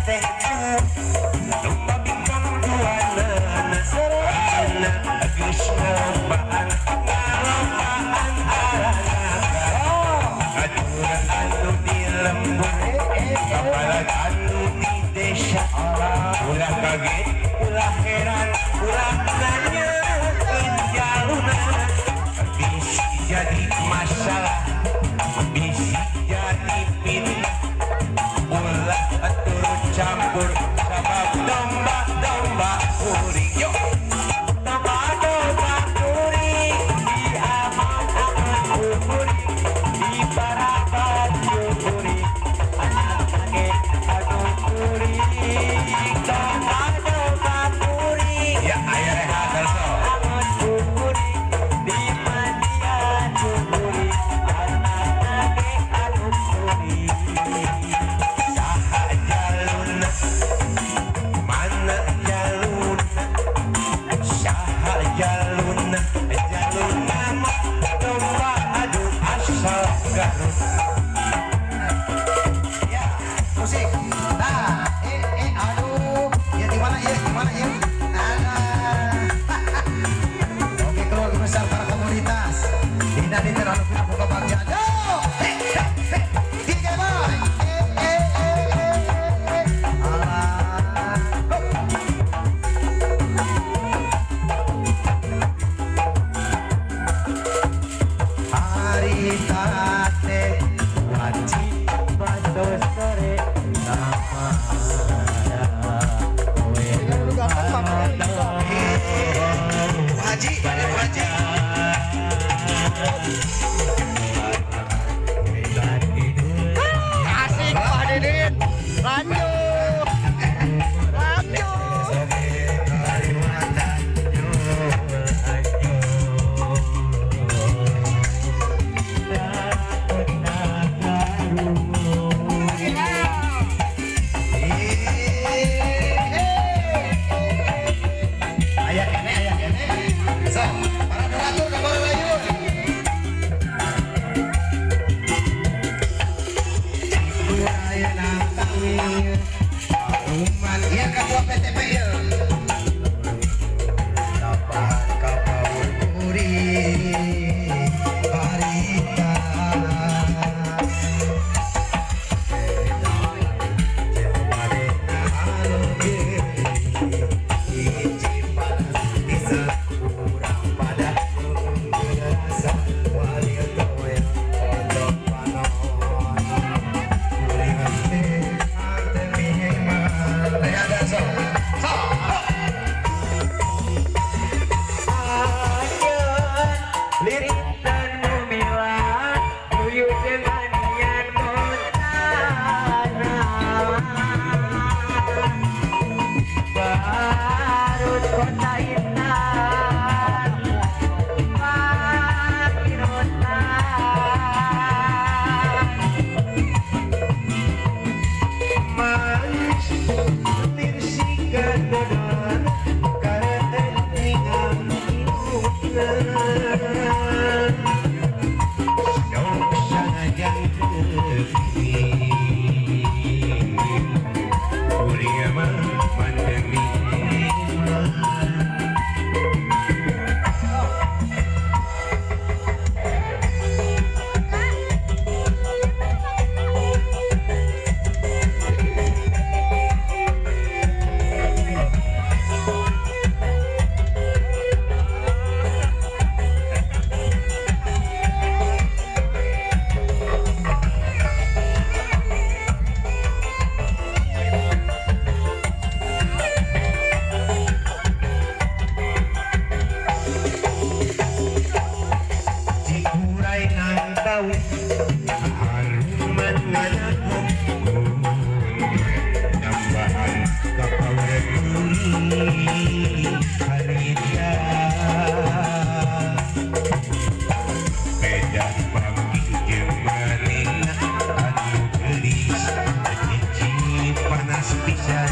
Teh domba bikang jualanna ayeuna geus ngalobaan ngalobaan aranakan aturan anu di lembur, apalagi anu di desa. Ulah kaget, ulah heran, ulah nanya jaluna, bisa jadi masalah, bisa jadi fitnah. Ulah turut campur sabab domba domba kuring. Yuk, domba domba kuring di aman-aman kuring, di paraban kuring, anak ge anu kuring, domba domba kuring. Ya, ayo rehat terus. Angon kuring di mandian kuring, anak ge anu kuring. Saha jaluna, mana jaluna, saha jaluna? Jaluna mah domba adu asal Garut. Ya, musik. Nah, eh, eh, aduh. Ya di mana ya? Di mana ya? Nah. Oke, keluarga besar para komunitas. Dina di terlalu buka bagian. Yo! Hey, hey, hey. DJ Boy. Eh, eh, eh, eh, eh. Alah. Go. Harita teh wajib bantos sore nama. Bu Haji, Bu Haji. Asik Pak Didin. Lanjut. Lanjut. Aya kene, aya kene. So, para donatur kabar layun. Iya, ketua PTP ya. Tambahan kapal kuring harita. Liritan mumila buyut dengan Yan Montana, Garut kota intan Pakirotan manis lir siga dodol kareten ningal indungna. Sok sanajan teuing kuring mah mandemi. Cikuray nang tahu haruman nganaku tambahan kapawar kuring harita beda panggih jeung manehna anu geulis cicing panas pisan.